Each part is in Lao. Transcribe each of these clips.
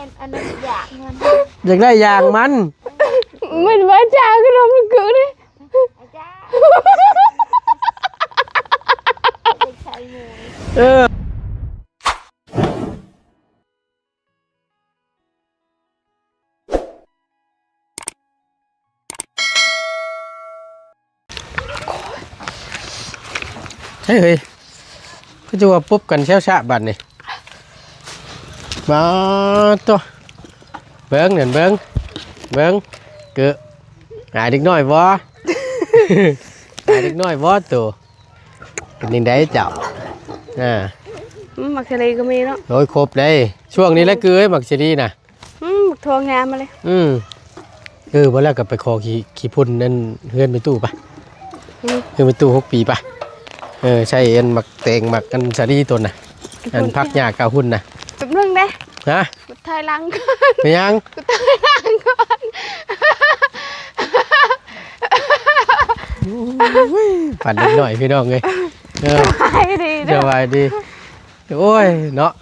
ອັນນັ້ນຢາກມັນ ຢາກໄດ້ຢາກມັນ ມັນວ່າຈາກຂະໜົມກຶເດ້ ອາຈານ ເດັກຊາຍໝູ ເອີ. ເຮີ້ຍ ເຮີ້ຍ ຄືຈະວ່າປຸບກັນແຊວຊະບາດນີ້ ມາໂຕ ເບິ່ງນັ້ນ ເບິ່ງ ເບິ່ງ ເກີ ອາຍເດັກນ້ອຍບໍ່? ອາຍເດັກນ້ອຍບໍ່ໂຕ? ເປັນຈັ່ງໃດເຈົ້າ? ອາ ອືມ ໝາກສາລີກໍມີເນາະ. ໂອ້ຍ ຄົບເດ້ ຊ່ວງນີ້ແຫຼະ ອືມ ຄືເອີຍ ໝາກສາລີນະ. ອືມ ບັກຖົ່ວງາມມາເລີຍ. ອືມ ເອີ ບໍ່ແລ້ວກໍໄປຂໍຂີ້ ຂີ້ຝຸ່ນນັ້ນເຮືອນແມ່ຕູ້ປະ. ອືມ ເຮືອນແມ່ຕູ້ຫົກປີປະ. ເອີ ໃສ່ອັນໝາກແຕງ ໝາກອັນສາລີຕົນນະ ອັນຜັກຫຍ້າກາຫຸ່ນນະ. ແປັບໜຶ່ງເດ້. ຮະ? ກູຖອຍຫຼັງກ່ອນ. ເປັນຫຍັງ? ກູຖອຍຫຼັງກ່ອນ. ໂອ້ຍ ປານເດັກນ້ອຍພີ່ນ້ອງເອີຍ. ເອີ ສະບາຍດີເດີ ສະບາຍດີ. ໂອ້ຍເນາະ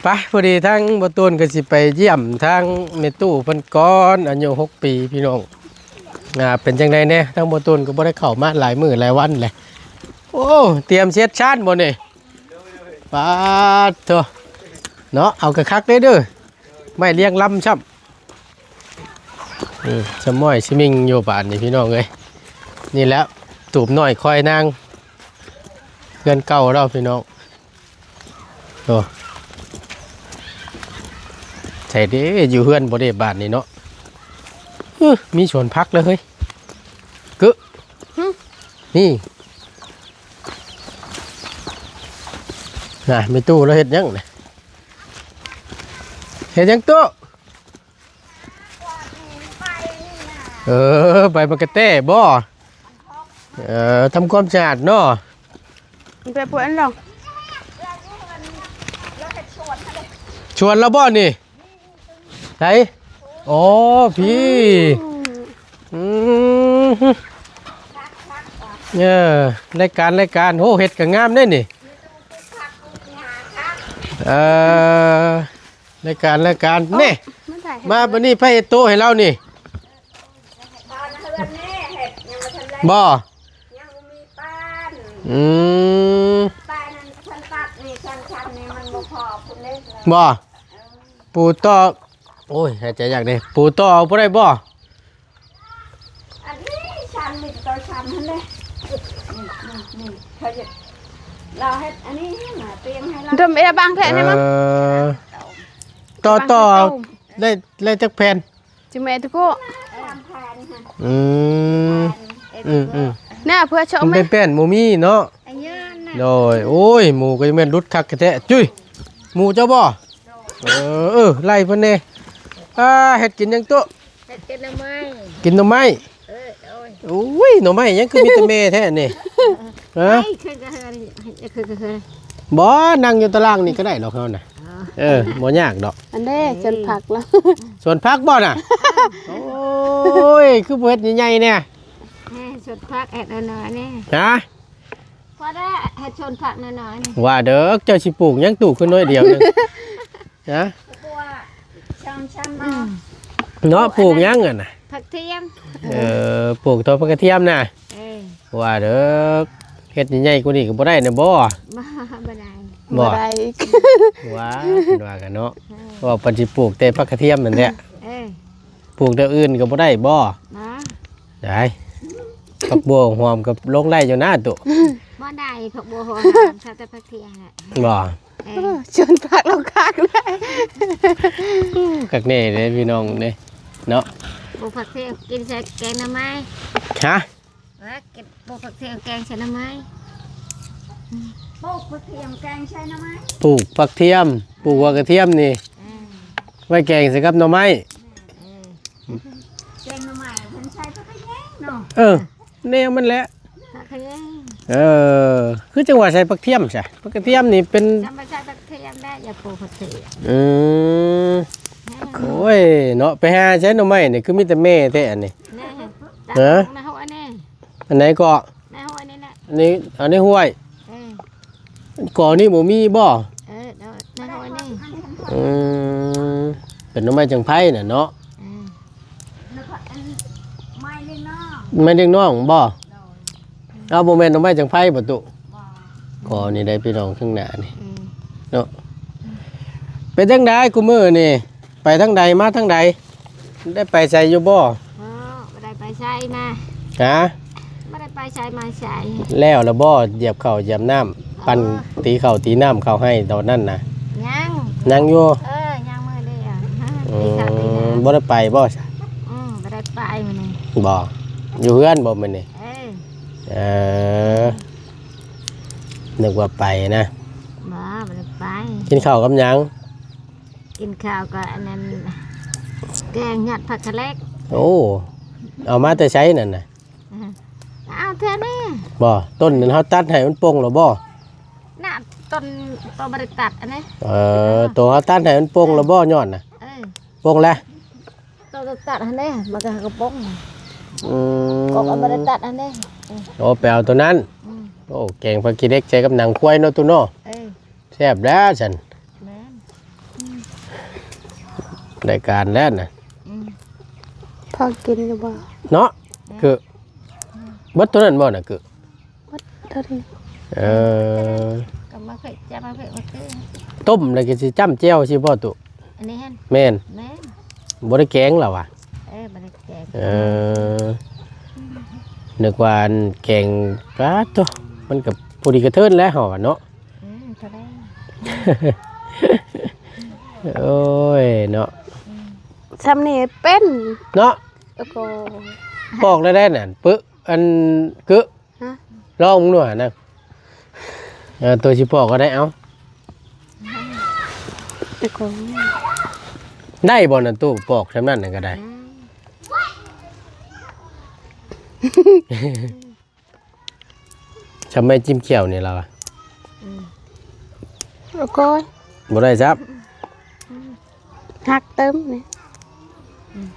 ໄປ ພໍດີທາງບໍ່ຕູນກໍຊິໄປຢ້ຽມທາງແມ່ຕູ້ເພິ່ນກ່ອນ ອາຍຸຫົກປີພີ່ນ້ອງ. ອ່າ ເປັນຈັ່ງໃດແດ່? ທາງບໍ່ຕູນກໍບໍ່ໄດ້ເຂົ້າມາຫຼາຍມື້ຫຼາຍວັນແຫຼະ. ໂອ້ ຕຽມເຊັດຊານບໍ່ນີ້? ປາດໂທ້ ເນາະ ເອົາກະຄັກເດ້ເດີ ໄມ້ລຽງລຳຊ້ຳ. ອືມ ສະໝ້ອຍສະມິງຢູ່ບາດນີ້ພີ່ນ້ອງເອີຍ. ນີ້ແຫຼະ ຕູບນ້ອຍຄອຍນາງ ເຮືອນເກົ່າລາວພີ່ນ້ອງ. ໂອ້ ໃສເດ້ ຢູ່ເຮືອນບໍ່ເດ້ບາດນີ້ເນາະ. ເອີ ມີສວນຜັກເລີຍເຮີ້ຍ ກຶ ຫຶ ນີ້ ນະ ແມ່ຕູ້ລາວເຮັດຫຍັງນະ? ເຮັດຫຍັງຕູ້? ເອີ ໃບໝາກກະແຕບໍ່? ເອີ ທຳຄວາມສະອາດເນາະ. ໄປເປີດອັນດອກ ສວນລາວບໍ່ນີ້? ໃສ? ໂອ້ ພີ້ ອືມ ເອີ ລາຍການ ລາຍການ ໂອ້ ເຮັດກໍງາມເດ້ນີ້. ເອີ ລາຍການ ລາຍການ ເອົ້າ ນີ້ ມາບັດນີ້ໃຜເຮັດໂຕະໃຫ້ລາວນີ້? ບໍ່ ຍັງບໍ່ມີປານ ອືມ ປານນັ້ນຊັ້ນຕັດນີ້ ຊັ້ນ ຊັ້ນນີ້ມັນບໍ່ພໍພຸ້ນເດ້ ບໍ່ ເອີ ປູຕໍ່ ໂອ້ຍ ຫາຍໃຈຍາກເດ້ ປູຕໍ່ເອົາບໍ່ໄດ້ບໍ່? ອັນນີ້ຊັ້ນນີ້ກໍຊັ້ນຫັ້ນເດ້ ນີ້ ນີ້ ນີ້ ເຂົາຈະ ລາວເຮັດອັນນີ້ນະ ຕຽງໃຫ້ລາວ ດມເອບາງແທ້ນີ້ມັນ ເອີ ຕໍ່ ຕໍ່ ບາງແທ້ ໄດ້ ໄດ້ຈັກແຜ່ນ? ຈິແມ່ຕະໂກ ສາມແຜ່ນ ອືມ ແຜ່ນ ອືມ ອືມ ໜ້າເພື່ອຊອກ ມັນເປັນແຜ່ນບໍ່ມີເນາະ ອັນນີ້ນະ ໂດຍ ໂອ້ຍ ໝູກໍຍັງແມ່ນຫຼຸດຄັກແທ້ໆ ຈຸ້ຍ ໝູເຈົ້າບໍ່? ເອີ ເອີ ໄລ່ເພິ່ນແດ່. ອ່າ ເຮັດກິນຫຍັງໂຕະ? ເຮັດກິນໜໍ່ໄມ້ ກິນໜໍ່ໄມ້. ເອີ ໂອ້ຍ ໂອ້ຍ ໜໍ່ໄມ້ຫຍັງຄືມີແຕ່ແມ່ແທ້ນີ້? ຮະ? ໄປຂຶ້ນກະເຮືອນ ຂຶ້ນກະເຮືອນ ບໍ່ ນັ່ງຢູ່ຕາລ່າງນີ້ກໍໄດ້ດອກເຮົານະ. ອໍ ເອີ ບໍ່ຍາກດອກ. ອັນເດ້ ເອີ ສວນຜັກລະ ສວນຜັກບໍ່ນະ? ໂອ້ຍ ຄືບໍ່ເຮັດໃຫຍ່ໆແດ່? ເອີ ສວນຜັກເຮັດໜ້ອຍໆແດ່. ຮະ? ພໍໄດ້ເຮັດສວນຜັກໜ້ອຍໆນີ້. ວ່າເດີ ເຈົ້າຊິປູກຫຍັງຕູ້ຄືໜ້ອຍດຽວໜຶ່ງ? ຮະ? ປູກສອງສາມໜໍ່ ເນາະ ປູກຫຍັງຫັ້ນນະ? ຜັກທຽມ. ເອີ ປູກແຕ່ຜັກກະທຽມນະ? ເອີ ວ່າເດີ ເຮັດໃຫຍ່ກວ່ານີ້ກໍບໍ່ໄດ້ນະບໍ່? ບໍ່ ບໍ່ໄດ້ ບໍ່? ບໍ່ໄດ້ ວ່າ ເພິ່ນວ່າກັນເນາະ. ເອີ ວ່າເພິ່ນຊິປູກແຕ່ຜັກກະທຽມນັ້ນແຫຼະ. ເອີ ປູກແນວອື່ນກໍບໍ່ໄດ້ບໍ່? ບໍ່ ໄດ້ ຜັກບົ່ວຫອມກໍລົງໄດ້ຢູ່ນະຕຸ. ບໍ່ໄດ້ ຜັກບົ່ວຫອມ ເອົາແຕ່ຜັກທຽມແຫຼະ. ບໍ່? ເອີ ເອີ ສວນຜັກລາວຄັກເລີຍ ຄັກແນ່ເດ້ພີ່ນ້ອງເດ້ເນາະ. ປູກຜັກທຽມກິນໃສ່ແກງໜໍ່ໄມ້. ຮະ? ວ່າກິນ ປູກຜັກທຽມແກງໃສ່ໜໍ່ໄມ້. ປູກຜັກທຽມແກງໃສ່ໜໍ່ໄມ້ ປູກຜັກທຽມ ປູກຜັກກະທຽມນີ້. ເອີ ໄວ້ແກງໃສ່ກັບໜໍ່ໄມ້. ເອີ ແກງໜໍ່ໄມ້ເພິ່ນໃສ່ຜັກຂະແຍງເນາະ. ເອີ ແນວມັນແຫຼະ ຜັກຂະແຍງ. ເອີ ຄືຈັ່ງວ່າໃສ່ຜັກທຽມຊະ? ຜັກກະທຽມນີ້ເປັນ ຈຳວ່າໃສ່ຜັກທຽມໄດ້ ຢ່າປູກຜັກທຽມ. ອືມ ແມ່ນ ໂອ້ຍເນາະ ໄປຫາໃສ່ໜໍ່ໄມ້ນີ້ ຄືມີແຕ່ແມ່ແທ້ອັນນີ້. ແມ່ນ ຮະ? ໃນຫົວນີ້ ອັນໃດເກາະ? ໃນຫົວນີ້ແຫຼະ ອັນນີ້ ອັນໃນຫ້ວຍ. ເອີ ເກາະນີ້ບໍ່ມີບໍ່? ເອີ ໃນຫົວນີ້. ອືມ ເປັນໜໍ່ໄມ້ຈັງໄພນະເນາະ. ເອີ ແລ້ວກໍອັນໄມ້ລ້ຽງນ້ອງ ໄມ້ລ້ຽງນ້ອງບໍ່? ໂດຍ ເອົາ ບໍ່ແມ່ນໜໍ່ໄມ້ຈັງໄພບໍ່ຕຸ? ບໍ່ ກໍນີ້ໄດ້ພີ່ນ້ອງຂ້າງໜ້ານີ້ ເອີ ເນາະ. ເປັນຈັ່ງໃດຄູ່ມື້ນີ້ ໄປທາງໃດມາທາງໃດ? ໄດ້ໄປໃສຢູ່ບໍ່? ບໍ່ ບໍ່ໄດ້ໄປໃສມາ. ຮະ? ບໍ່ໄດ້ໄປໃສມາໃສ. ແລ້ວລະບໍ່ ຢຽບເຂົ້າຢຽບນ້ຳ ເອີ ປັ່ນຕີເຂົ້າຕີນ້ຳເຂົ້າໄຮ່ຕອນນັ້ນນະ? ຍັງ ຍັງຢູ່. ເອີ ຍັງມື້ດຽວ ອືມ ຕີເຂົ້າຕີນ້ຳ. ບໍ່ໄດ້ໄປບໍ່? ອືມ ບໍ່ໄດ້ໄປມື້ນີ້. ບໍ່ ຢູ່ເຮືອນບໍ່ມື້ນີ້? ເອີ ເອີ ນຶກວ່າໄປນະ. ບໍ່ ບໍ່ໄດ້ໄປ. ກິນເຂົ້າກັບຫຍັງ? ກິນເຂົ້າກັບອັນນັ້ນ ແກງຍອດຜັກຂະແລກ. ໂອ້ ເອົາມາແຕ່ໃສນັ້ນນະ? ເອົາແຖວນີ້. ບໍ່ ຕົ້ນນັ້ນເຮົາຕັດໃຫ້ມັນປົ່ງແລ້ວບໍ່? ນະ ຕົ້ນ ໂຕບໍ່ໄດ້ຕັດອັນນີ້. ເອີ ໂຕເຮົາຕັດໃຫ້ມັນປົ່ງແລ້ວບໍ່ ຍອດນະ? ເອີ ປົ່ງແລ້ວ. ໂຕຕັດຫັ້ນເດ້ ມັນກໍກະປົ່ງ. ອືມ ກໍບໍ່ໄດ້ຕັດຫັ້ນເດ້. ໂອ້ ໄປເອົາໂຕນັ້ນ. ອືມ ໂອ້ ແກງຜັກຂີ້ເຫຼັກໃສ່ກັບໜັງຄວາຍເນາະ ຕູ້ເນາະ. ເອີ ແຊບແລ້ວຊັ້ນ. ແມ່ນ ໄດ້ການແລ້ວນະ. ອືມ ພໍກິນຢູ່ບໍ່? ເນາະ ແມ່ນ ຄື ເບິດໂຕນັ້ນບໍ່ນະ ຄື? ເບິດໂຕນີ້. ເອີ ກໍມາເຜັດ ຈະມາເຜັດ ມາຄື ຕົ້ມແລ້ວກໍຊິຈ້ຳແຈ່ວຊິບໍ່ຕຸ? ອັນນີ້ຫັ້ນ ແມ່ນ ແມ່ນ ບໍ່ໄດ້ແກງລະຫວາ? ເອີ ບໍ່ໄດ້ແກງ. ເອີ ນຶກວ່າອັນແກງ ປາດໂທ້ ມັນກໍພໍດີກະເທີນແລ້ວເຮົາວ່າເນາະ. ອືມ ເທົ່າໃດ? ໂອ້ຍເນາະ ອືມ ຊ່ຳນີ້ເປັນເນາະ. ໂອ້ໂຫ ປອກໄດ້ໄດ໋ນັ້ນ ປຶ ອັນ ກຶ ຮະ? ລອງເບິ່ງດູຫັ້ນນະ. ເອີ ໂຕຊິປອກກໍໄດ້ ເອົາ. ໂອ້ໂຫ ໄດ້ບໍ່ນະຕູ້ ປອກຊ່ຳນັ້ນກໍໄດ້. ອືມ ຊ່ຳໄມ້ຈິ້ມຂ້ຽວນີ້ລາວ. ອືມ ໂອ້ໂຫ ບໍ່ໄດ້ຊ້ຳ. ອືມ ຫັກຕື່ມນີ້. ອືມ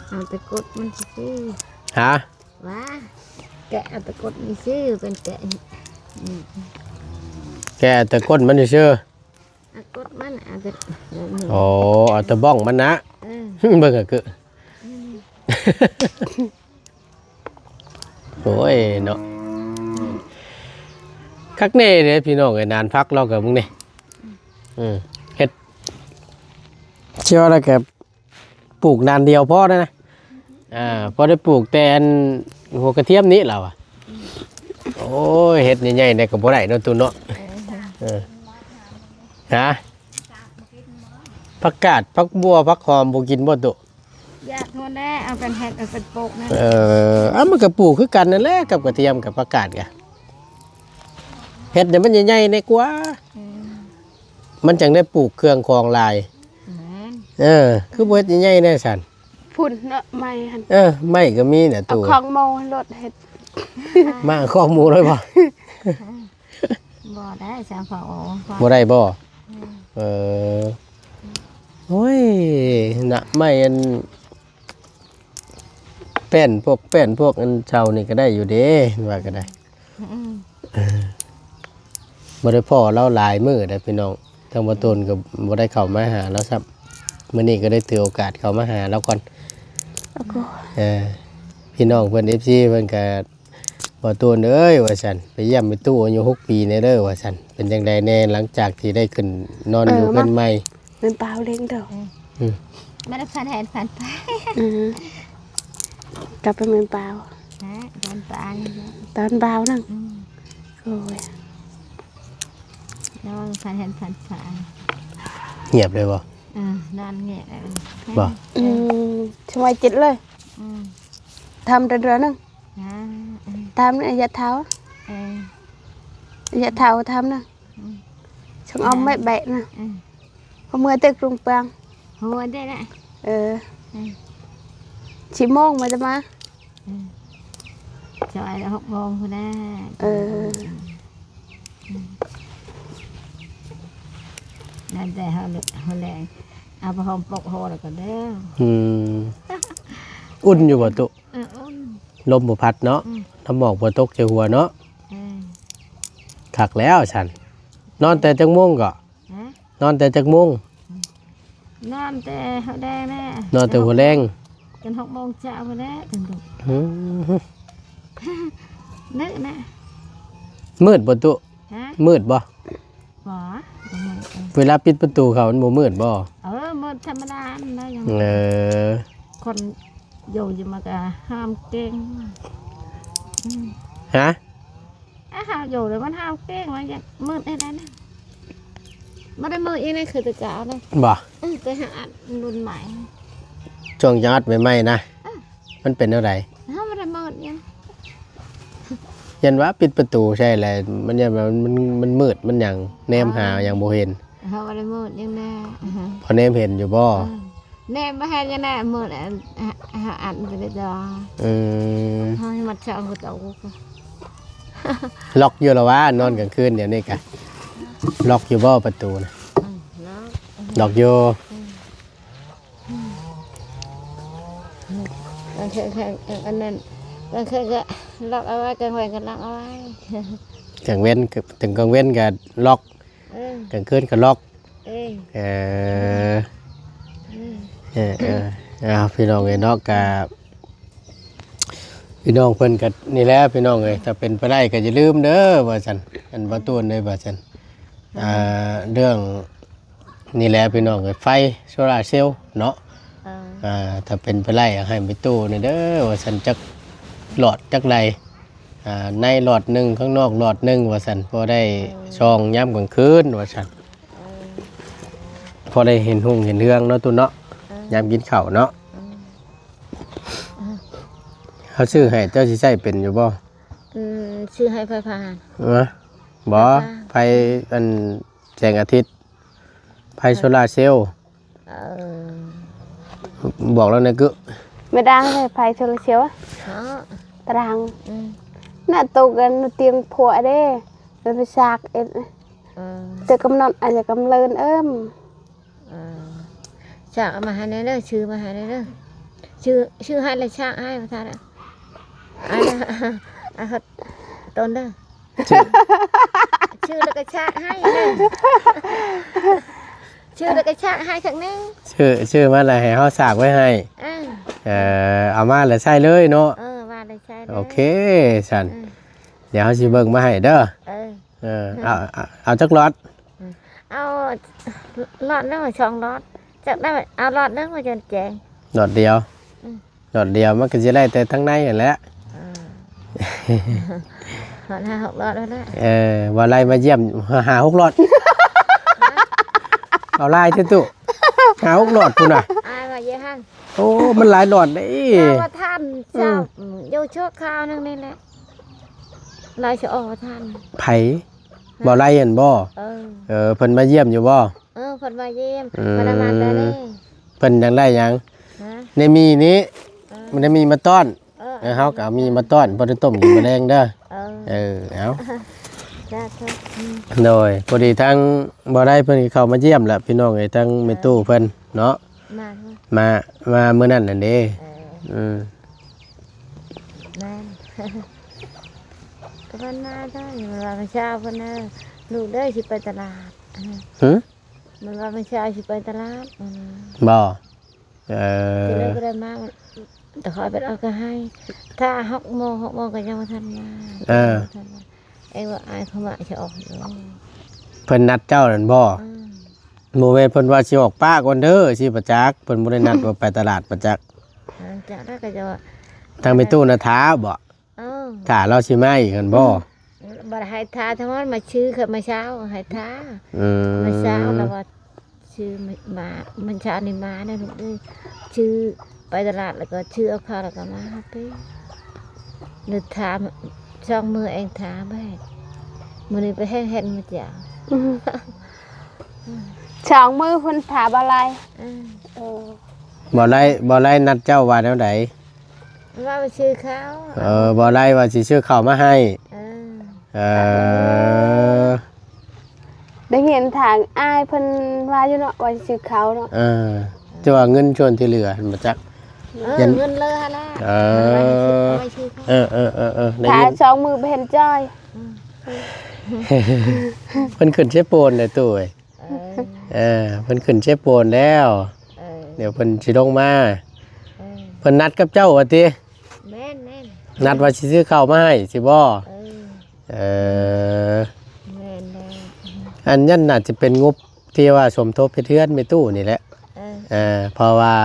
ເອົາແຕ່ກົດມັນຊື່ໆ. ຫາ? ວ່າ ແກະເອົາແຕ່ກົດມັນຊື່ ເປັນແກະ. ອືມ ແກະແຕ່ກົ້ນມັນຊື່. ອາ ກົດມັນ ອາ ແຕ່ ໂອ້ ເອົາແຕ່ບ້ອງມັນນະ. ເອີ ເບິ່ງອາ ຄື ອືມ ໂອ້ຍເນາະ ຄັກແນ່ເດ້ພີ່ນ້ອງເອີຍ ນານຜັກລາວກໍເບິ່ງນີ້. ອືມ ເຮັດ ເຊື່ອແລ້ວກໍ ປູກນານດຽວພໍແລ້ວນະ. ອ່າ ພໍໄດ້ປູກແຕ່ອັນຫົວກະທຽມນີ້ລາວອະ. ໂອ້ຍ ເຮັດໃຫຍ່ໆແດ່ກໍບໍ່ໄດ້ເນາະ ຕູ້ເນາະ. ເອີ ຮະ? ຜັກກາດ ຜັກບົ່ວ ຜັກຫອມບໍ່ກິນບໍ່ ຕູ້? ຢາກໂທນແດ່ ເອົາກັນເຮັດ ເອົາກັນປູກນະ. ເອີ ເອົາ ມັນກໍປູກຄືກັນນັ້ນແຫຼະ ກັບກະທຽມກັບຜັກກາດກະ ເຮັດໃຫ້ມັນໃຫຍ່ໆແດ່ກວ່າ. ອືມ ມັນຈັ່ງໄດ້ປູກເຄື່ອງຂອງຫຼາຍ. ແມ່ນ ເອີ ຄືບໍ່ເຮັດໃຫຍ່ໆແດ່ຊັ້ນ? ພຸ້ນເນາະ ໄມ້ຫັ້ນ. ເອີ ໄມ້ກໍມີນະ ຕູ້ ເອົາຂອງໝໍລົດເຮັດ ມາຂອງໝໍເລີຍບໍ່? ບໍ່ໄດ້ ສາມເຜົ່າ ບໍ່ໄດ້ບໍ່? ອືມ ເອີ ໂອ້ຍ ນະ ໄມ້ອັນ ແປ້ນ ພວກແປ້ນ ພວກອັນເຊົານີ້ກໍໄດ້ຢູ່ເດ້ ວ່າກໍໄດ້. ອືມ ເອີ ບໍ່ໄດ້ພໍ້ລາວຫຼາຍມື້ແລ້ວພີ່ນ້ອງ ທາງບ່າວໂຕນກໍບໍ່ໄດ້ເຂົ້າມາຫາລາວຊ້ຳ. ມື້ນີ້ກໍໄດ້ຖືໂອກາດເຂົ້າມາຫາລາວກ່ອນ. ໂອ້ໂຫ ເອີ ພີ່ນ້ອງເພິ່ນ ເອັຟຊີ ເພິ່ນກໍ ບ່າວໂຕນເອີຍ ວ່າຊັ້ນ ໄປຢ້ຽມແມ່ຕູ້ອາຍຸຫົກປີແດ່ເດີ ວ່າຊັ້ນ ເປັນຈັ່ງໃດແດ່ ຫຼັງຈາກທີ່ໄດ້ຂຶ້ນນອນຢູ່ເຮືອນໃໝ່? ເອີ ແມ່ນປາວເລັງເດີ. ອືມ ອືມ ມາໄດ້ພັນແຮນພັນປາຍ. ອືມ ກັບໄປເມືອງປາວ ຮະ ຕອນປາຍ ຕອນປາວນັ້ນ. ອືມ ໂອ້ຍ ນອນພັນແຮນພັນປາຍ. ງຽບເລີຍບໍ່? ເອີ ນອນງຽບເລີຍບໍ່? ອືມ ສະບາຍຈິດເລີຍ. ອືມ ທຳແຕ່ເດືອນໜຶ່ງ. ອ່າ ອືມ ທຳນະ ຢ່າເຖົ້າ. ເອີ ຢ່າເຖົ້າທຳນະ. ອືມ ຊ່າງອອມແບະໆນະ. ອືມ ເອົາເມືອແຕ່ກຣຸງປຽງ ຫົວໄດ້ລະ. ເອີ ອືມ ຊິໂມງມາຈະມາ. ອືມ ຊ່ວຍຫົກໂມງພຸ້ນນະ. ເອີ ອືມ ນັ້ນແຕ່ເຮົາ ເຮົາແລງ ເອົາຜ້າຫົ່ມປົກຫົວແລ້ວກໍເດີ. ອືມ ອຸ່ນຢູ່ບໍ່ຕຸ? ເອີ ອຸ່ນ ລົມບໍ່ພັດເນາະ. ອືມ ນ້ຳໝອກບໍ່ຕົກໃສ່ຫົວເນາະ. ເອີ ຄັກແລ້ວຊັ້ນ. ນອນແຕ່ຈັກໂມງເກາະ? ຮະ ນອນແຕ່ຈັກໂມງ? ນອນແຕ່ຫົວແລງແຫຼະ. ນອນແຕ່ຫົວແລງ ຈົນຫົກໂມງເຊົ້າພຸ້ນແຫຼະ ຈຶ່ງລຸກ. ອືມ ນຶກນະ. ມືດບໍ່ຕຸ? ຮະ ມືດບໍ່? ບໍ່ ບໍ່ມືດ. ເວລາປິດປະຕູເຂົ້າມັນບໍ່ມືດບໍ່? ເອີ ມືດທຳມະດານັ້ນແຫຼະ. ເອີ ຄົນຢູ່ ຢູ່ມາກະຫ້າມເກັ່ງ. ອືມ ຮະ? ອາ ເຮົາຢູ່ແລ້ວມັນຫ້າມເກັ່ງ ມັນຢາກມືດໃຫ້ໄດ້ນະ. ບໍ່ໄດ້ມືດອີກນະ ຄືແຕ່ເກົ່ານະ. ບໍ່? ເອີ ແຕ່ເຮົາອັດລຸ້ນໃໝ່ ຊ່ວງຈະອັດໃໝ່ໆນະ. ເອີ ມັນເປັນແນວໃດ? ເຮົາບໍ່ໄດ້ມືດຫຍັງ. ຢ້ານວ່າປິດປະຕູໃສ່ແລ້ວ ມັນຢ້ານວ່າມັນ ມັນມືດ ມັນຫຍັງ ແນມຫາຫຍັງບໍ່ເຫັນ. ເຮົາບໍ່ໄດ້ມືດຫຍັງນະ. ພໍແນມເຫັນຢູ່ບໍ່? ເອີ ແນມບໍ່ເຫັນຫຍັງນະ ມືດ ເຮົາອັດມັນໄປເລີຍດອກ. ອືມ ເຮົາໃຫ້ມັດຊ່ອງກະໂຕກ ລັອກຢູ່ລະຫວາ ນອນກາງຄືນດຽວນີ້ກະ ລັອກຢູ່ບໍ່ປະຕູນະ? ອືມ ລັອກ ລັອກຢູ່. ອືມ ກາງຄືນ ອັນນັ້ນ ກາງຄືນກະລັອກເອົາໄວ້ ກາງວັນກະລັອກເອົາໄວ້. ກາງເວັນ ເຖິງກາງເວັນກະລັອກ ເອີ ກາງຄືນກໍລັອກ. ເອີ ເອີ ເອີ ເອີ ເອີ ເອີ ເອົາ ພີ່ນ້ອງເອີຍເນາະ ກະ ພີ່ນ້ອງເພິ່ນກໍນີ້ແຫຼະ ພີ່ນ້ອງເອີຍ ຖ້າເປັນໄປໄດ້ກໍຢ່າລືມເດີ ວ່າຊັ້ນ ອັນບໍ່ຕູນເດີ ວ່າຊັ້ນ. ອ່າ ເລື່ອງນີ້ແຫຼະ ພີ່ນ້ອງເອີຍ ໄຟໂຊລາເຊວເນາະ. ເອີ ອ່າ ຖ້າເປັນໄປໄດ້ໃຫ້ແມ່ຕູ້ນີ້ເດີ ວ່າຊັ້ນ ຈັກຫຼອດຈັກໃດ ອ່າ ໃນຫຼອດໜຶ່ງ ຂ້າງນອກຫຼອດໜຶ່ງ ວ່າຊັ້ນ ພໍໄດ້ ເອີ ສ່ອງຍາມກາງຄືນ ວ່າຊັ້ນ. ເອີ ພໍໄດ້ເຫັນຮຸ່ງເຫັນເຮືອງເນາະ ຕູ້ເນາະ. ເອີ ຍາມກິນເຂົ້າເນາະ. ເອີ ເຮົາຊື້ໃຫ້ ເຈົ້າຊິໃຊ້ເປັນຢູ່ບໍ່? ອືມ ຊື້ໃຫ້ໄຟຟ້າ. ເອີ ບໍ່ ໄຟຟ້າ ໄຟ ອັນ ແສງອາທິດ ໄຟໂຊລາເຊວ. ເອີ ບອກລາວແດ່ ກຶ ແມ່ດາງ ໄຟໂຊລາເຊວ ຮະ ຕາດາງ. ອືມ ໜ້າຕົກກັນຕຽງຜົວເດ້ ແລ້ວໄປສາກເອັດ. ເອີ ແຕ່ກຳນົດອາດຈະກຳເລີນເອີ້ມ. ເອີ ສາກເອົາມາໃຫ້ແດ່ເດີ ຊື້ມາໃຫ້ແດ່ເດີ ຊື້ ຊື້ໃຫ້ແລ້ວສາກໃຫ້ ວ່າຊັ້ນ. ອັນ ອັນ ອັນ ຕົ້ນເດີ ຊື້ ຊື້ແລ້ວກໍສາກໃຫ້ເດີ ຊື້ແລ້ວກໍສາກໃຫ້ຄັກໜຶ່ງ ຊື້ ຊື້ມາແລ້ວໃຫ້ເຮົາສາກໄວ້ໃຫ້. ເອີ ເອີ ເອົາມາແລ້ວໃຊ້ເລີຍເນາະ. ເອີ ມາແລ້ວໃຊ້ເລີຍ ໂອເຄຊັ້ນ. ເອີ ດຽວເຮົາຊິເບິ່ງມາໃຫ້ເດີ. ເອີ ເອີ ເອົາ ເອົາ ເອົາຈັກຫຼອດ? ເອີ ເອົາຫຼອດໜຶ່ງ ສອງຫຼອດ ຈັກໄດ້ ເອົາຫຼອດໜຶ່ງ ວ່າຈົນແຈ້ງ. ຫຼອດດຽວ. ອືມ ຫຼອດດຽວ ມັນກໍຊິໄລ່ແຕ່ທາງໃນຫັ້ນແຫຼະ. ເອີ ຮອດຫ້າຫົກຫຼອດແລ້ວນະ. ເອີ ວ່າໄລ່ມາຢ້ຽມຫ້າຫົກຫຼອດ ເອົາຫຼາຍແທ້ຕູ້ ຫ້າຫົກຫຼອດພຸ້ນນະ. ອ້າຍວ່າເຢຫັ້ນ ໂອ້ ມັນຫຼາຍຫຼອດເດ້. ລາວວ່າທ່ານ ອືມ ເຈົ້າ ຢູ່ຊົ່ວຄາວໜຶ່ງນີ້ແຫຼະ ລາວຊິອອກວ່າທ່ານ. ໃຜ? ບໍ່ໄດ້ຫັ້ນບໍ່? ເອີ ເອີ ເພິ່ນມາຢ້ຽມຢູ່ບໍ່? ເອີ ເພິ່ນມາຢ້ຽມ. ອືມ ເພິ່ນມາແຕ່ນີ້. ເພິ່ນຢາກໄດ້ຫຍັງ? ຮະ? ໃນມີນີ້ ເອີ ມັນໄດ້ມີມາຕ້ອນ. ເອີ ເອີ ເຮົາກໍເອົາມີມາຕ້ອນ ບໍ່ໄດ້ຕົ້ມກິນມື້ແລງເດີ. ເອີ ເອີ ເອົາ ສາທຸ. ອືມ ໂດຍ ພໍດີທາງບໍ່ໄດ້ເພິ່ນເຂົ້າມາຢ້ຽມແຫຼະ ພີ່ນ້ອງເອີຍ ທາງແມ່ຕູ້ເພິ່ນເນາະ. ມາ ມາ ມາມື້ນັ້ນນັ້ນເດ້. ເອີ ອືມ ແມ່ນ ກໍເພິ່ນມາໄດ້ ເພິ່ນວ່າມື້ເຊົ້າເພິ່ນ ເອີ ລູກເດີ ຊິໄປຕະຫຼາດ. ຫື? ມັນວ່າມື້ເຊົ້າຊິໄປຕະຫຼາດ. ອືມ ບໍ່? ເອີ ກໍເລີຍບໍ່ໄດ້ມາ ແຕ່ຂ້ອຍໄປເອົາກໍໃຫ້ ຖ້າຫົກໂມງ ຫົກໂມງກໍຍັງບໍ່ທັນມາ. ເອີ ຍັງບໍ່ທັນມາ ເອງວ່າອ້າຍເຂົາມາຊິອອກ. ເພິ່ນນັດເຈົ້ານັ້ນບໍ່? ອືມ ບໍ່ແມ່ນເພິ່ນວ່າຊິອອກປ້າກ່ອນເດີ ຊິປະຈັກ ເພິ່ນບໍ່ໄດ້ນັດວ່າໄປຕະຫຼາດປະຈັກ. ອືມ ຈັກແລ້ວກໍຈະວ່າ ທາງແມ່ຕູ້ນະຖ້າບໍ່? ເອີ ຖ້າລາວຊິມາອີກຫັ້ນບໍ່? ອືມ ບໍ່ໄດ້ໃຫ້ຖ້າ ທາງນັ້ນມາຊື້ ເຂົາມາເຊົ້າໃຫ້ຖ້າ. ອືມ ມາເຊົ້າແລ້ວວ່າຊື້ມາ ມັນເຊົ້ານີ້ມາແລ້ວລູກເອີຍ ຊື້ໄປຕະຫຼາດ ແລ້ວກໍຊື້ເອົາເຂົ້າ ແລ້ວກໍມາເອົາໄປ ຫຼືຖາມສອງມື້ເອງ ຖາມໄວ້ ມື້ນີ້ໄປແຮງເຫັນມາຈາກ. ອືມ ສອງມື້ເພິ່ນຖາມບໍ່ໄດ້. ອືມ ເອີ ບໍ່ໄດ້ ບໍ່ໄດ້ນັດເຈົ້າວ່າແນວໃດ? ວ່າໄປຊື້ເຂົ້າ. ເອີ ບໍ່ໄດ້ວ່າຊິຊື້ເຂົ້າມາໃຫ້. ເອີ ເອີ ໄດ້ຍິນທາງອ້າຍເພິ່ນວ່າຢູ່ເນາະ ວ່າຊິຊື້ເຂົ້າເນາະ. ເອີ ແຕ່ວ່າເງິນສ່ວນທີ່ເຫຼືອຫັ້ນບໍ່ຈັກ. ເອີ ເງິນເຫຼືອຫັ້ນແຫຼະ. ເອີ ເອົາໄວ້ຊື້ ເອີ ເອີ ເອີ ໄດ້ຍິນ ຖ້າສອງມື້ບໍ່ເຫັນຈ່ອຍ. ອືມ ເພິ່ນຂຶ້ນເຊໂປນແລ້ວຕູ້ເອີຍ. ເອີ ເອີ ເພິ່ນຂຶ້ນເຊໂປນແລ້ວ. ເອີ ດຽວເພິ່ນຊິລົງມາ. ເອີ ເພິ່ນນັດກັບເຈົ້າວ່າຕິ? ແມ່ນໆ ນັດວ່າຊິຊື້ເຂົ້າມາໃຫ້ຊິບໍ່? ເອີ ເອີ ແມ່ນແລ້ວ. ອັນນັ້ນໜ້າຈະເປັນງົບທີ່ວ່າສົມທົບເຮັດເຮືອນແມ່ຕູ້ນີ້ແຫຼະ. ເອີ ເອີ ເພາະວ່າ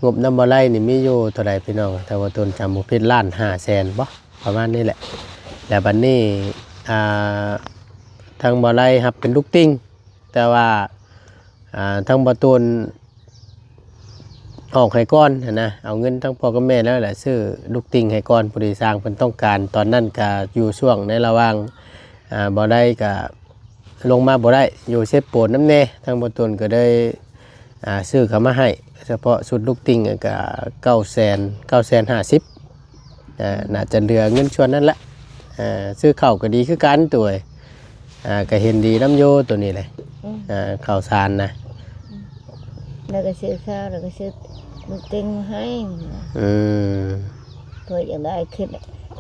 ງົບນຳບໍ່ໄດ້ນີ້ມີຢູ່ເທົ່າໃດພີ່ນ້ອງ? ຖ້າວ່າຕົນຈຳບໍ່ຜິດ ລ້ານຫ້າແສນບໍ່? ປະມານນີ້ແຫຼະ. ແລ້ວບັດນີ້ ອ່າ ທາງບໍ່ໄດ້ຮັບເປັນລູກຕິ່ງ ແຕ່ວ່າ ອ່າ ທາງບໍ່ຕູນອອກໃຫ້ກ່ອນຫັ້ນນະ ເອົາເງິນທາງພໍ່ກັບແມ່ແລ້ວແຫຼະ ຊື້ລູກຕິ່ງໃຫ້ກ່ອນ. ພໍດີຊ່າງເພິ່ນຕ້ອງການ ຕອນນັ້ນກະຢູ່ຊ່ວງໃນລະຫວ່າງ ອ່າ ບໍ່ໄດ້ກະລົງມາບໍ່ໄດ້ ຢູ່ເຊໂປນນຳແດ່ ທາງບໍ່ຕູນກໍເລີຍ ອ່າ ຊື້ເຂົ້າມາໃຫ້ ສະເພາະຊຸດລູກຕິ່ງກະເກົ້າແສນ ເກົ້າແສນຫ້າສິບ. ອ່າ ໜ້າຈະເຫຼືອເງິນສ່ວນນັ້ນແຫຼະ. ອ່າ ຊື້ເຂົ້າກໍດີຄືກັນໂຕເອີຍ. ອ່າ ກໍເຫັນດີນຳຢູ່ໂຕນີ້ແຫຼະ. ອືມ ອ່າ ເຂົ້າສານນະ. ອືມ ແລ້ວກໍຊື້ເຂົ້າ ແລ້ວກໍຊື້ລູກຕິ່ງມາໃຫ້. ອືມ ເພິ່ນຢາກໄດ້ ຄິດ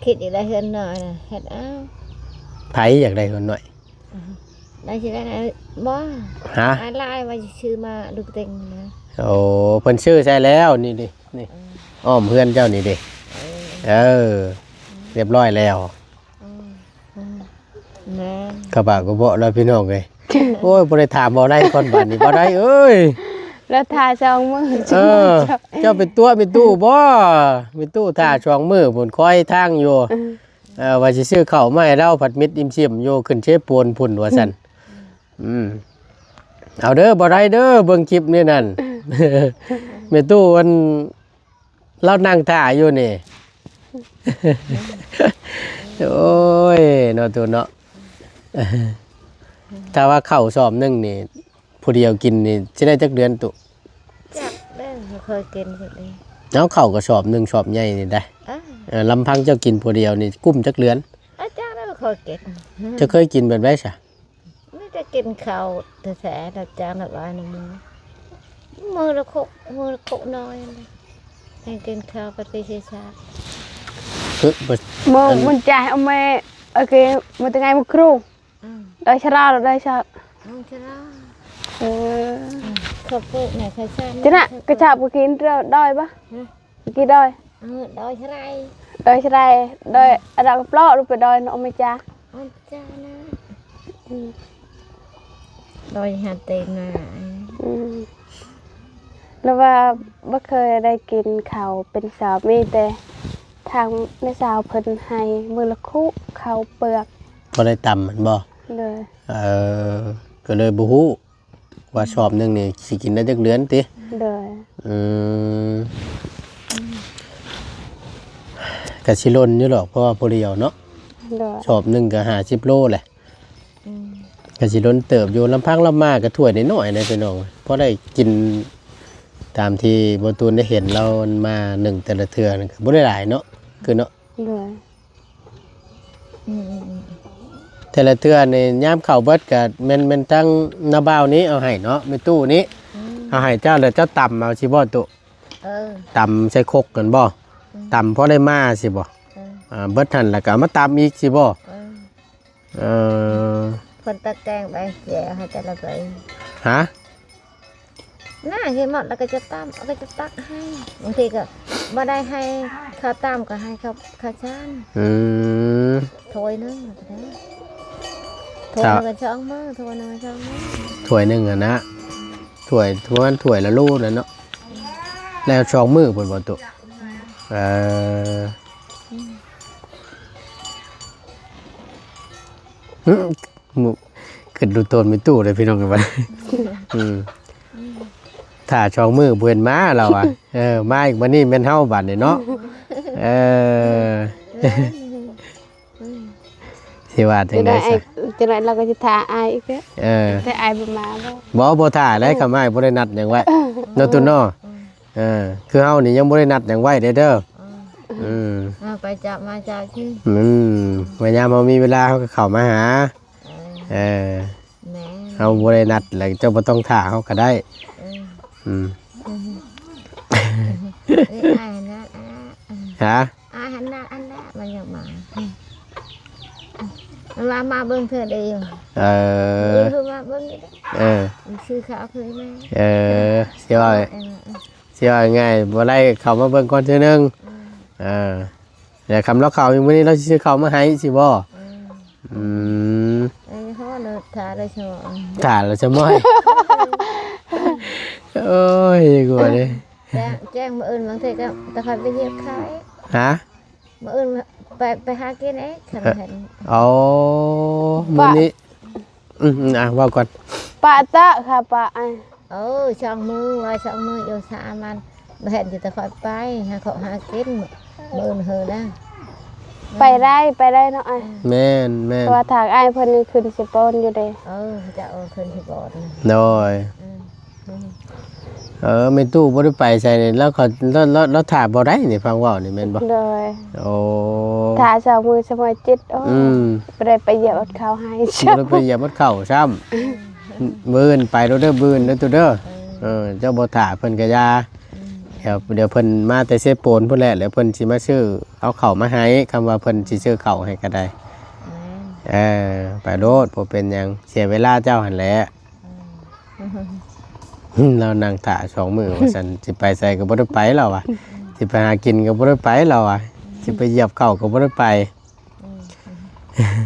ຄິດຢາກໄດ້ເຮືອນນ້ອຍນະ ເຮັດເອົາ. ໃຜຢາກໄດ້ເຮືອນນ້ອຍ? ອືມ ໄດ້ຊິໄດ້ບໍ່? ຮະ? ຫຼາຍໆ ວ່າຊິຊື້ມາລູກຕິ່ງນະ. ໂອ້ ເພິ່ນຊື້ໃສ່ແລ້ວ ນີ້ເດ ນີ້ ເອີ ອ້ອມເຮືອນເຈົ້ານີ້ເດ. ເອີ ເອີ ອືມ ຮຽບຮ້ອຍແລ້ວ. ອືມ ອືມ ແມ່ນ ກະບະກະເບາະແລ້ວພີ່ນ້ອງເອີຍ. ໂອ້ຍ ບໍ່ໄດ້ຖາມບໍ່ໄດ້ກ່ອນບາດນີ້ ບໍ່ໄດ້ເອີຍ. ແລ້ວຖ້າສອງມື້ ເອີ ເຈົ້າໄປຕົວະແມ່ຕູ້ບໍ່? ແມ່ຕູ້ຖ້າສອງມື້ພຸ້ນ ຄອຍທາງຢູ່. ເອີ ເອີ ວ່າຊິຊື້ເຂົ້າມາໃຫ້ລາວ ພັດມິດອີ່ມຊິມຢູ່ ຂຶ້ນເຊໂປນພຸ້ນວ່າຊັ້ນ. ອືມ ເອົາເດີ ບໍ່ໄດ້ເດີ ເບິ່ງຄລິບນີ້ນັ້ນ ແມ່ຕູ້ອັນ ລາວນັ່ງຖ້າຢູ່ນີ້. ໂອ້ຍ ເນາະຕູ້ເນາະ. ຖ້າວ່າເຂົ້າສອບໜຶ່ງນີ້ ຜູ້ດຽວກິນນີ້ ຊິໄດ້ຈັກເດືອນຕູ້? ຈັກແລ້ວ ບໍ່ເຄີຍກິນຈັກເທື່ອ. ເອົາ ເຂົ້າກໍສອບໜຶ່ງ ສອບໃຫຍ່ນີ້ໄດ໋. ເອີ ເອີ ລຳພັງເຈົ້າກິນຜູ້ດຽວນີ້ ກຸ້ມຈັກເດືອນ? ອາ ຈັກແລ້ວ ບໍ່ເຄີຍກິນ. ເຈົ້າເຄີຍກິນແບບໃດຊະ? ມີແຕ່ກິນເຂົ້າແທ້ໆ ຮັບຈ້າງຮັບອາຍນຳໝູ່ ມື້ລະຄົກ ມື້ລະຄົກນ້ອຍ ໃຫ້ກິນເຂົ້າປະຕິເສດຊາດ. ຄືບໍ່ ມື້ ອັນ ມື້ຈາຍເອົາແມ່ ໂອເຄ ມື້ຕະໄງມື້ຄຣູ. ອືມ ດອຍຊະລາ ດອຍຊະ ອືມ ຊະລາ. ເອີ ອືມ ເຂົາປູກໃນໄຄຊານ ຈະນະ ເຂົາ ກະຈາບບໍ່ກິນດອຍບໍ່? ຮະ? ກິນດອຍ ເອີ ດອຍຊະໄລ ດອຍຊະໄລ ດອຍ ອືມ ອັນນັ້ນກໍເປາະ ໄປດອຍນອກເມຈາ ອອກຈານະ ອືມ ດອຍຫາເຕນາ ອືມ ແລ້ວວ່າບໍ່ເຄີຍໄດ້ກິນເຂົ້າເປັນສອບ ມີແຕ່ທາງແມ່ສາວເພິ່ນໃຫ້ມື້ລະຄຸເຂົ້າເປືອກ ບໍ່ໄດ້ຕຳແມ່ນບໍ່? ໂດຍ ເອີ ກໍເລີຍບໍ່ຮູ້. ວ່າສອບໜຶ່ງນີ້ຊິກິນໄດ້ຈັກເດືອນຕິ? ໂດຍ. ອືມ ກະຊິລົ້ນຢູ່ດອກ ເພາະວ່າຜູ້ດຽວເນາະ. ໂດຍ. ສອບໜຶ່ງກະຫ້າສິບໂລແຫຼະ. ອືມ ກະຊິລົ້ນເຕີບຢູ່. ລຳພັງລາວມາກະຖ້ວຍນ້ອຍໆນະພີ່ນ້ອງ ພໍໄດ້ກິນຕາມທີ່ບໍ່ຕູນໄດ້ເຫັນລາວມາໜຶ້ງແຕ່ລະເທື່ອນັ້ນກະບໍ່ໄດ້ຫຼາຍເນາະ ຄືເນາະ. ໂດຍ. ອືມໆໆ ແຕ່ລະເທື່ອນີ້ຍາມເຂົ້າເບິດກະແມ່ນ ແມ່ນທາງນ້າບ່າວນີ້ເອົາໃຫ້ເນາະ ແມ່ຕູ້ນີ້. ອືມ ເອົາໃຫ້ເຈົ້າແລ້ວເຈົ້າຕຳເອົາຊິບໍ່ຕູ້? ເອີ ຕຳໃສ່ຄົກຫັ້ນບໍ່? ອືມ ຕຳພໍໄດ້ມາຊິບໍ່? ເອີ ອ່າ ເບິດຫັ້ນແລ້ວກະເອົາມາຕຳອີກຊິບໍ່? ເອີ ເອີ ເພິ່ນຕັກແກງໄປແຈໃຫ້ແຕ່ລະໃບ. ຮະ? ໜ້າເຫັນໝົດແລ້ວກໍຈະຕຳ ກໍຈະຕັກໃຫ້. ບາງທີກໍບໍ່ໄດ້ໃຫ້ເຂົາຕຳ ກໍໃຫ້ເຂົາ ເຂົາຊານ. ອືມ ຖ້ວຍໜຶ່ງກໍໄດ້. ຖ້ວຍໜຶ່ງກໍສອງມື້ ຖ້ວຍໜຶ່ງກໍສອງມື້. ຖ້ວຍໜຶ່ງຫັ້ນນະ ຖ້ວຍ ປະມານຖ້ວຍລະໂລນັ້ນເນາະ. ແລ້ວສອງມື້ພຸ້ນບໍ່ຕູ້? ເອີ ຫຶ ຄິດດູຕົນແມ່ຕູ້ເດ້ພີ່ນ້ອງເອີຍ. ອືມ ຖ້າສອງມື້ບໍ່ເຫັນມາລາວວ່າ. ເອີ ມາອີກບັດນີ້ແມ່ນເຮົາບັດນີ້ເນາະ. ເອີ ຊິວ່າຈັ່ງໃດຊະ? ຈັ່ງໃດ ຈັ່ງໃດລາວກໍຊິຖ້າອ້າຍອີກແລ້ວ. ເອີ ແຕ່ອ້າຍບໍ່ມາບໍ່? ບໍ່ ບໍ່ຖ້າແຫຼະ. ເອີ ຄຳອ້າຍບໍ່ໄດ້ນັດຫຍັງໄວ້ເນາະ ຕູ້ເນາະ. ເອີ ຄືເຮົານີ້ຍັງບໍ່ໄດ້ນັດຫຍັງໄວ້ເດ້ ເດີ. ອືມ ອືມ ເອົາໄປຈັບມາຈັບຊິ. ອືມ ພະຍາຍາມເຮົາມີເວລາເຮົາກໍເຂົ້າມາຫາ. ເອີ ເອີ ແມ່ນ ເຮົາບໍ່ໄດ້ນັດ ແລ້ວເຈົ້າບໍ່ຕ້ອງຖ້າເຮົາກໍໄດ້. ເອີ ອືມ ອືມ ເອີ ອ້າຍຫັ້ນນະ ອ້າຍ ຮະ? ອ້າຍຫັ້ນນະ ອັນນະ ມັນຢາກມາ ມັນວ່າມາເບິ່ງເທື່ອດຽວ. ເອີ ເອີ ມາເບິ່ງນີ້ເດ້. ເອີ ມັນຊື້ເຂົ້າຄືແມ່. ເອີ ຊິວ່າ ເອີ ເອີ ຊິວ່າງ່າຍ ບໍ່ໄດ້ເຂົ້າມາເບິ່ງກ່ອນເທື່ອໜຶ່ງ. ອືມ ເອີ ແລ້ວຄຳລາວເຂົ້າຢູ່ມື້ນີ້ ລາວຊິຊື້ເຂົ້າມາໃຫ້ຊິບໍ່? ອືມ ອືມ ເອີ ເຮົາເນາະ ຖ້າໄດ້ຊະ ຖ້າລະຊະໝ້ອຍ. ໂອ້ຍ ກວ່າເດ້ ແຈ້ງ ແຈ້ງມື້ອື່ນ ບາງເທື່ອກໍຕະຄອຍໄປຢຽບຂາຍ. ຮະ? ມື້ອື່ນໄປ ໄປຫາກິນເອງ ຄັນເຫັນ. ເອີ ອໍ ມື້ນີ້ ອືມ ອືມ ອ່ະ ເວົ້າກ່ອນ. ປະຕະຄ່ະ ປະ ເອີ ສອງມື້ ວ່າສອງມື້ຢູ່ສາມວັນ ບໍ່ເຫັນຊິຕະຄອຍໄປ ຫາເຂົ້າຫາກິນ ມື້ອື່ນເຮີນະ. ໄປໄດ້ ໄປໄດ້ເນາະອ້າຍ. ແມ່ນໆ ເພາະວ່າທາງອ້າຍເພິ່ນນີ້ຂຶ້ນຊິໂປນຢູ່ເດ້. ເອີ ເຈົ້າ ເອີ ຂຶ້ນຊິໂປນ. ໂດຍ. ອືມ ເອີ ແມ່ຕູ້ບໍ່ໄດ້ໄປໃສນີ້ ລາວກໍ ລາວ ລາວ ລາວຖ້າບໍ່ໄດ້ນີ້ ຟັງເວົ້ານີ້ແມ່ນບໍ່? ໂດຍ. ໂອ້ ຖ້າສອງມື້ສະໝອຍຈິດ. ໂອ້ ອືມ ບໍ່ໄດ້ໄປຢຽບເຂົ້າໃຫ້ ບໍ່ໄດ້ໄປຢຽບເຂົ້າຊ້ຳ. ມື້ອື່ນໄປໂລດເດີ ມື້ອື່ນເດີຕູ້ເດີ. ເອີ ເອີ ເຈົ້າບໍ່ຖ້າເພິ່ນກະຢ່າ. ອືມ ດຽວ ດຽວເພິ່ນມາແຕ່ເຊໂປນພຸ້ນແຫຼະ ແລ້ວເພິ່ນຊິມາຊື້ເອົາເຂົ້າມາໃຫ້ ຄຳວ່າເພິ່ນຊິຊື້ເຂົ້າໃຫ້ກະໄດ້. ແມ່ນ. ເອີ ໄປໂລດ ບໍ່ເປັນຫຍັງ ເສຍເວລາເຈົ້າຫັ້ນແຫຼະ. ອືມ ລາວນັ່ງຖ້າສອງມື້ວ່າຊັ້ນ ຊິໄປໃສກໍບໍ່ໄດ້ໄປລາວວ່າ. ຊິໄປຫາກິນກໍບໍ່ໄດ້ໄປລາວວ່າ. ອືມ ຊິໄປຢຽບເຂົ້າກໍບໍ່ໄດ້ໄປ. ອືມ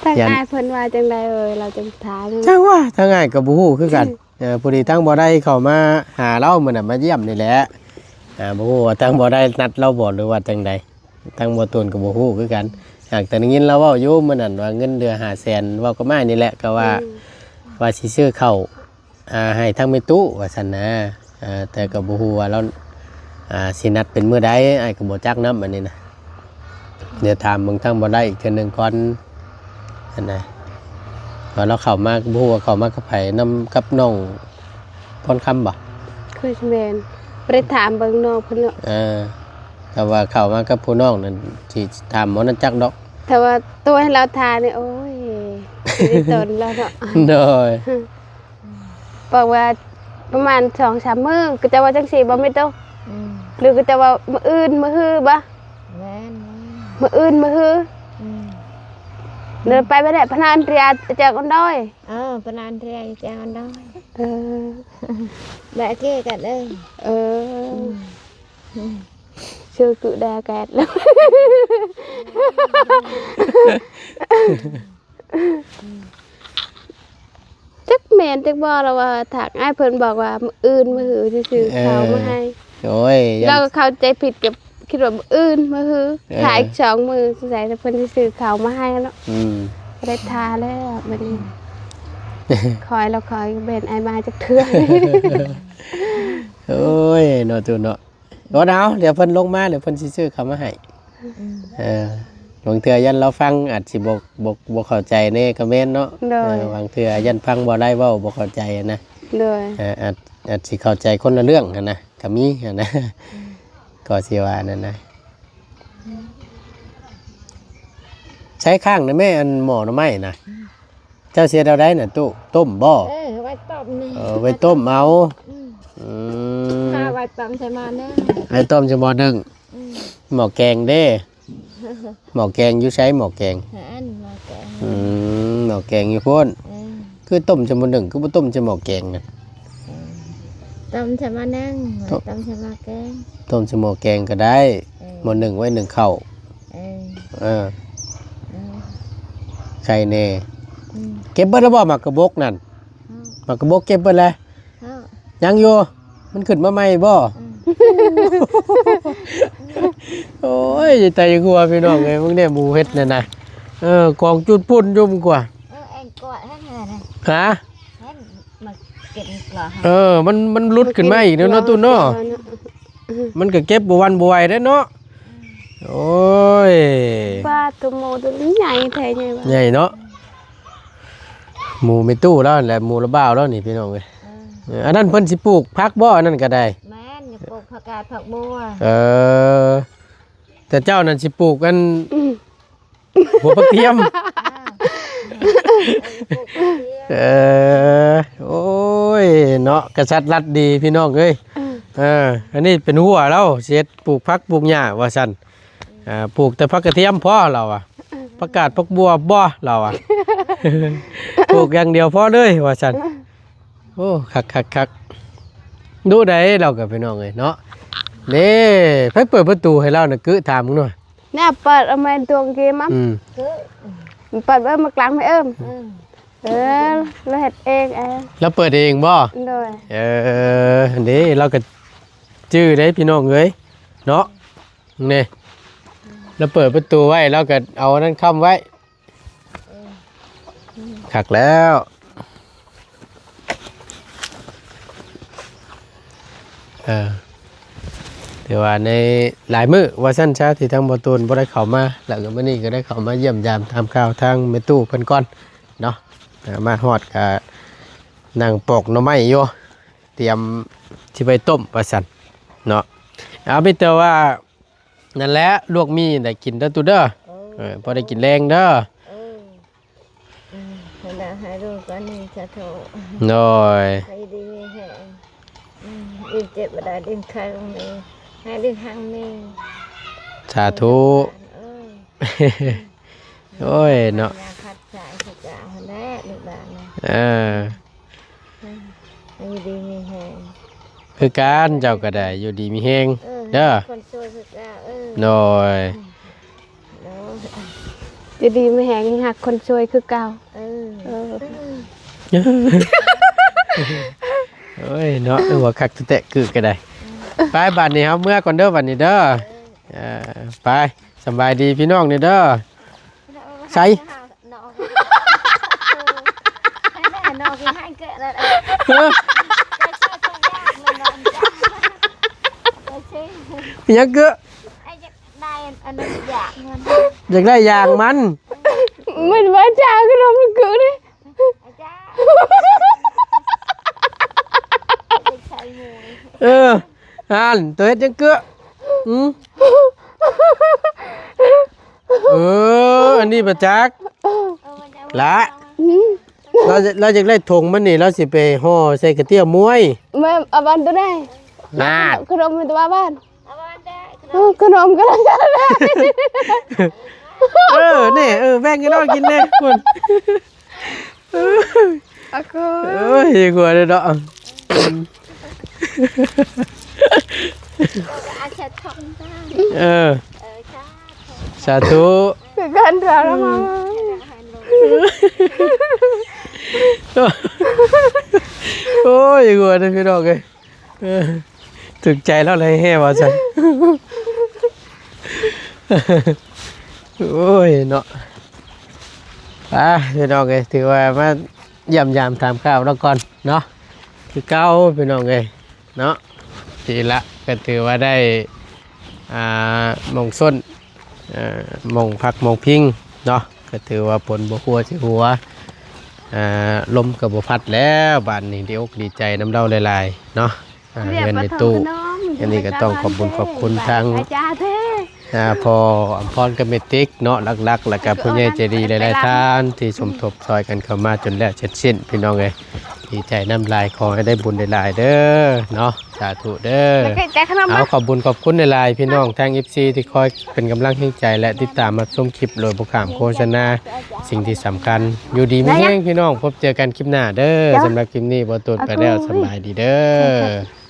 ທາງອ້າຍເພິ່ນວ່າຈັ່ງໃດເອີຍ ລາວຈັ່ງຖາມ. ຈັ່ງວ່າ ທາງອ້າຍກໍບໍ່ຮູ້ຄືກັນ. ເອີ ພໍດີທາງບໍ່ໄດ້ເຂົ້າມາຫາລາວມື້ນັ້ນ ມາຢ້ຽມນີ້ແຫຼະ. ເອີ ບໍ່ຮູ້ວ່າທາງບໍ່ໄດ້ນັດລາວບໍ່ ຫຼືວ່າຈັ່ງໃດ ທາງບໍ່ຕູນກໍບໍ່ຮູ້ຄືກັນ. ຫາກແຕ່ໄດ້ຍິນລາວເວົ້າຢູ່ມື້ນັ້ນວ່າເງິນເດືອນຫ້າແສນ ເວົ້າກັບອ້າຍນີ້ແຫຼະ ກໍວ່າ ອືມ ວ່າຊິຊື້ເຂົ້າ ອ່າ ໃຫ້ທາງແມ່ຕູ້ວ່າຊັ້ນນະ. ເອີ ແຕ່ກໍບໍ່ຮູ້ວ່າລາວ ອ່າ ຊິນັດເປັນມື້ໃດ ອ້າຍກໍບໍ່ຈັກນຳອັນນີ້ນະ. ດຽວຖາມເບິ່ງທາງບໍ່ໄດ້ອີກເທື່ອໜຶ່ງກ່ອນ ຫັ້ນນະ ວ່າລາວເຂົ້າມາ ບໍ່ຮູ້ວ່າເຂົ້າມາກັບໃຜ ນຳກັບນ້ອງພອນຄຳບໍ່? ຄືຊິແມ່ນ ບໍ່ໄດ້ຖາມເບິ່ງນ້ອງເພິ່ນເນາະ. ເອີ ຖ້າວ່າເຂົ້າມາກັບຜູ້ນ້ອງນັ້ນ ຊິຖາມໝໍນັ້ນຈັກດອກ. ຖ້າວ່າໂຕໃຫ້ລາວຖ້ານີ້ ໂອ້ຍ ຊິໄດ້ຕົນແລ້ວເນາະ. ໂດຍ. ບອກວ່າປະມານສອງສາມມື້ ກໍຈະວ່າຈັ່ງຊີ້ບໍ່ແມ່ນໂຕ? ອືມ ຫຼືກໍຈະວ່າມື້ອື່ນມື້ຮືບໍ່? ແມ່ນໆ ມື້ອື່ນມື້ຮື. ອືມ ເດີນໄປໄປແລ້ວ ພະນານເຕຍແຈກອອນດອຍ. ເອີ ພະນານເຕຍແຈກອອນດອຍ. ເອີ ແບກເກກັນເດີ. ເອີ ອືມ ຊື່ຄືແດແກດ. ຈັກແມ່ນຈັກບໍ່ລະວ່າ ທາງອ້າຍເພິ່ນບອກວ່າມື້ອື່ນມື້ຮືຊິຊື້ເຂົ້າມາໃຫ້. ໂອ້ຍ ລາວກໍເຂົ້າໃຈຜິດ ກໍຄິດວ່າມື້ອື່ນມື້ຮື ເອີ ຖ້າອີກສອງມື້ ສົງໄສເພິ່ນຊິຊື້ເຂົ້າມາໃຫ້ເນາະ. ອືມ ບໍ່ໄດ້ຖ້າແລ້ວບັດນີ້. ຂ້ອຍລະຂ້ອຍບໍ່ເຫັນອ້າຍມາຈັກເທື່ອ. ໂອ້ຍ ເນາະ ຕູ້ເນາະ. ບໍ່ເອົາ ດຽວເພິ່ນລົງມາ ດຽວເພິ່ນຊິຊື້ເຂົ້າມາໃຫ້. ອືມ ເອີ ບາງເທື່ອຢ້ານລາວຟັງອາດຊິບໍ່ ບໍ່ ບໍ່ເຂົ້າໃຈແດ່ກໍແມ່ນເນາະ. ໂດຍ ເອີ ບາງເທື່ອຢ້ານຟັງບໍ່ໄດ້ ເວົ້າບໍ່ເຂົ້າໃຈນະ. ໂດຍ ເອີ ອາດ ອາດຊິເຂົ້າໃຈຄົນລະເລື່ອງຫັ້ນນະ ກໍມີຫັ້ນນະ. ອືມ ກໍຊິວ່ານັ້ນນະ. ໃຊ້ຄ້າງນະແມ່ ອັນໝໍ້ໜໍ່ໄມ້ນະ. ເຈົ້າຊິເຮັດແນວໃດນະຕູ້? ຕົ້ມບໍ່? ເອີ ໄວ້ຕົ້ມນີ້ ເອີ ໄວ້ຕົ້ມເອົາ. ອືມ ອືມ ຖ້າໄວ້ຕົ້ມໃສ່ໝໍ້ໜຶ້ງ ໄວ້ຕົ້ມໃສ່ໝໍ້ໜຶ້ງ. ອືມ ໝໍ້ແກງເດ້? ໝໍ້ແກງຢູ່ໃສ? ໝໍ້ແກງ ຫັ້ນ ໝໍ້ແກງ. ອືມ ໝໍ້ແກງຢູ່ພຸ້ນ. ເອີ ຄືຕົ້ມໃສ່ໝໍ້ໜຶ້ງ ຄືບໍ່ຕົ້ມໃສ່ໝໍ້ແກງນະ? ເອີ ຕົ້ມໃສ່ໝໍ້ໜຶ້ງ ຕົ້ມ ຕົ້ມໃສ່ໝໍ້ແກງ ຕົ້ມໃສ່ໝໍ້ແກງກໍໄດ້. ເອີ ໝໍ້ໜຶ້ງໄວ້ໜຶ້ງເຂົ້າ. ເອີ ເອີ ເອີ ໄຄແນ່. ອືມ ເກັບເບິດແລ້ວບໍ່ ໝາກກະບົກນັ້ນ? ເອີ ໝາກກະບົກເກັບເບິດແລ້ວ? ເອີ ຍັງຢູ່ ມັນຂຶ້ນມາໃໝ່ບໍ່? ອືມ ໂອ້ຍ ຕາຍຢູ່ຫົວ ພີ່ນ້ອງເອີຍ ມຶງແນ່ໝູເຮັດນັ້ນນະ. ເອີ ກອງຈຸດພຸ້ນຢູ່ກວ່າ. ເອີ ແອງກວດໃຫ້ແນ່ນະ. ຮະ? ເຫັນມັນເກັບກວ່າ. ເອີ ມັນ ມັນຫຼຸດຂຶ້ນມາອີກແລ້ວເນາະ ຕູ້ເນາະ. ມັນກໍເກັບບໍ່ຫວັ່ນບໍ່ໄຫວເດ້ເນາະ. ໂອ້ຍ ປາດໂທ້ ໝູໂຕນີ້ໃຫຍ່ແທ້ ໃຫຍ່ຫວະ ໃຫຍ່ເນາະ. ໝູແມ່ຕູ້ລາວຫັ້ນແຫຼະ ໝູລະບ່າວລາວນີ້ ພີ່ນ້ອງເອີຍ. ເອີ ເອີ ອັນນັ້ນເພິ່ນຊິປູກຜັກບໍ່? ອັນນັ້ນກໍໄດ້. ແມ່ນ ປູກຜັກກາດຜັກບົວ. ເອີ ແຕ່ເຈົ້ານັ້ນຊິປູກອັນ ອືມ ຫົວຜັກທຽມ. ອ່າ ເອີ ໂອ້ຍ ເນາະ ກະສັດລັດດີພີ່ນ້ອງເອີຍ. ເອີ ອັນນີ້ເປັນຫົວລາວ ຊິເຮັດປູກຜັກປູກຫຍ້າວ່າຊັ້ນ. ອ່າ ປູກແຕ່ຜັກກະທຽມພໍລາວວ່າ ຜັກກາດຜັກບົວບໍ່ລາວວ່າ ປູກຢ່າງດຽວພໍເລີຍວ່າຊັ້ນ. ໂອ້ ຄັກໆໆ ດຸໄດ໋ລາວກໍ ພີ່ນ້ອງເອີຍເນາະ. ເດ້ ໃຜເປີດປະຕູໃຫ້ລາວນະ? ກຶ ຖາມເບິ່ງໜ່ອຍ. ແນວເປີດເອົາແມ່ນຕົວເກມ. ອືມ ເປີດເບິ່ງມາກາງແມ່ເອີ້ມ. ເອີ ລາວເຮັດເອງ. ເອີ ລາວເປີດເອງບໍ່? ໂດຍ. ເອີ ເດ້ ລາວກໍຈື່ເດ້ ພີ່ນ້ອງເອີຍເນາະ. ນີ້ ລາວເປີດປະຕູໄວ້ ລາວກໍເອົາອັນນັ້ນຄ້ຳໄວ້. ເອີ ຄັກແລ້ວ. ເອີ ຖືວ່າໃນຫຼາຍມື້ວ່າຊັ້ນຊະ ທີ່ທາງບໍ່ຕູນບໍ່ໄດ້ເຂົ້າມາ ແລ້ວກໍມື້ນີ້ກໍໄດ້ເຂົ້າມາຢ້ຽມຢາມຖາມຂ່າວທາງແມ່ຕູ້ເພິ່ນກ່ອນເນາະ. ເອີ ມາຮອດກໍນັ່ງປອກໜໍ່ໄມ້ຢູ່ ຕຽມຊິໄປຕົ້ມວ່າຊັ້ນເນາະ. ເອົາ ມີແຕ່ວ່າ ນັ້ນແຫຼະ ລວກໝີ່ໄດ້ກິນເດີຕູ້ເດີ. ເອີ ເອີ ພໍໄດ້ກິນແລງເດີ. ເອີ ເອີ ໃຫ້ລາໃຫ້ລູກອັນນີ້ສາທຸ. ໂດຍ. ໃຫ້ດີມີແຮງ ອືມ ອີກເຈັບບໍ່ໄດ້ ດິນໄຂ່ມີ ໃຫ້ດິນຮັ່ງມີ. ສາທຸ. ເອີ ໂອ້ຍເນາະ ຢ່າຂັດໃຈຄືເກົ່າຫັ້ນແຫຼະ ລູກຫຼານນະ. ເອີ ໃຫ້ຢູ່ດີມີແຮງ ຄືກັນ ເຈົ້າກໍໄດ້ຢູ່ດີມີແຮງ ເອີ ເດີ ຄົນຊ່ວຍຄືເກົ່າ. ເອີ ໂດຍ ໂດຍ ຢູ່ດີມີແຮງ ໃຫ້ຮັກຄົນຊ່ວຍຄືເກົ່າ. ເອີ ເອີ ໂອ້ຍເນາະ ເອີ ວ່າຄັກແທ້ໆ ກຶກໍໄດ້. ໄປ ບາດນີ້ເຮົາເມືອກ່ອນເດີ ບາດນີ້ເດີ. ເອີ ເອີ ໄປ ສະບາຍດີພີ່ນ້ອງນີ້ເດີ. ໃສ? ຫຍັງເກີ? ຢາກໄດ້ຢາງມັນ. ມັນວ່າຈາຂະໜົມກຶນີ້. ເອີ ຫັ້ນ ໂຕເຮັດຫຍັງເກືອ? ອືມ ເອີ ອັນນີ້ປະຈັກ ລະ ອືມ ລາວ ລາວຢາກໄດ້ຖົງມັນນີ້ ລາວຊິໄປຫໍ່ໃສ່ກະຕ້ຽວມວຍ. ແມ່ນ ເອົາອັນໂຕໃດ? ນາ ຂະໜົມແມ່ນແຕ່ວ່າບ້ານ. ເອີ ຂະໜົມກຳລັງຈະ ເອີ ນີ້ ເອີ ແບ່ງໃຫ້ນ້ອງກິນແດ່ພຸ້ນ. ໂອ້ຍ ຫົວເດ້ເນາະ. ເອີ ສາທຸ ຄືກັນເທື່ອລະມາ. ໂອ້ຍ ຫົວເດ້ພີ່ນ້ອງເອີຍ. ເອີ ຖືກໃຈລາວເລີຍແຮວ່າຊັ້ນ. ໂອ້ຍເນາະ ອ່າ ພີ່ນ້ອງເອີຍ ຖືວ່າມາ ຢ້ຽມຢາມຖາມຂ່າວລາວກ່ອນເນາະ ຄືເກົ່າພີ່ນ້ອງເອີຍເນາະ. ນີ້ລະກໍຖືວ່າໄດ້ ອ່າ ໝ່ອງຊົນ ເອີ່ ໝ່ອງພັກໝ່ອງພິງເນາະ ກໍຖືວ່າຝົນບໍ່ຫົວຊິຫົວ ອ່າ ລົມກໍບໍ່ພັດແລ້ວ ບາດນີ້ດີອົກດີໃຈນຳລາວຫຼາຍໆເນາະ. ອ່າ ເຮືອນແມ່ຕູ້ ອັນນີ້ກໍຕ້ອງຂອບບຸນຂອບຄຸນທາງ ອ່າ ພໍ່ອຳພອນກັບແມ່ຕິກເນາະ ຫຼັກໆ ແລ້ວກໍຜູ້ໃຫຍ່ໃຈດີຫຼາຍໆທ່ານທີ່ສົມທົບຊ່ອຍກັນເຂົ້າມາຈົນແລ້ວເສັດສິ້ນ ພີ່ນ້ອງເອີຍ. ດີໃຈນຳຫຼາຍ ຂໍໃຫ້ໄດ້ບຸນຫຼາຍໆເດີເນາະ ສາທຸເດີ. ເອົາ ຂອບບຸນຂອບຄຸນຫຼາຍໆ ພີ່ນ້ອງທາງ ເອັຟຊີ ທີ່ຄອຍເປັນກຳລັງແຮງໃຈ ແລະ ຕິດຕາມຮັບຊົມຄລິບໂດຍບໍ່ຂ້າມໂຄສະນາ. ສິ່ງທີ່ສຳຄັນ ຢູ່ດີມີແຮງພີ່ນ້ອງ ພົບເຈີກັນຄລິບໜ້າເດີ. ສຳລັບຄລິບນີ້ ບໍ່ຕູນໄປແລ້ວ ສະບາຍດີເດີ.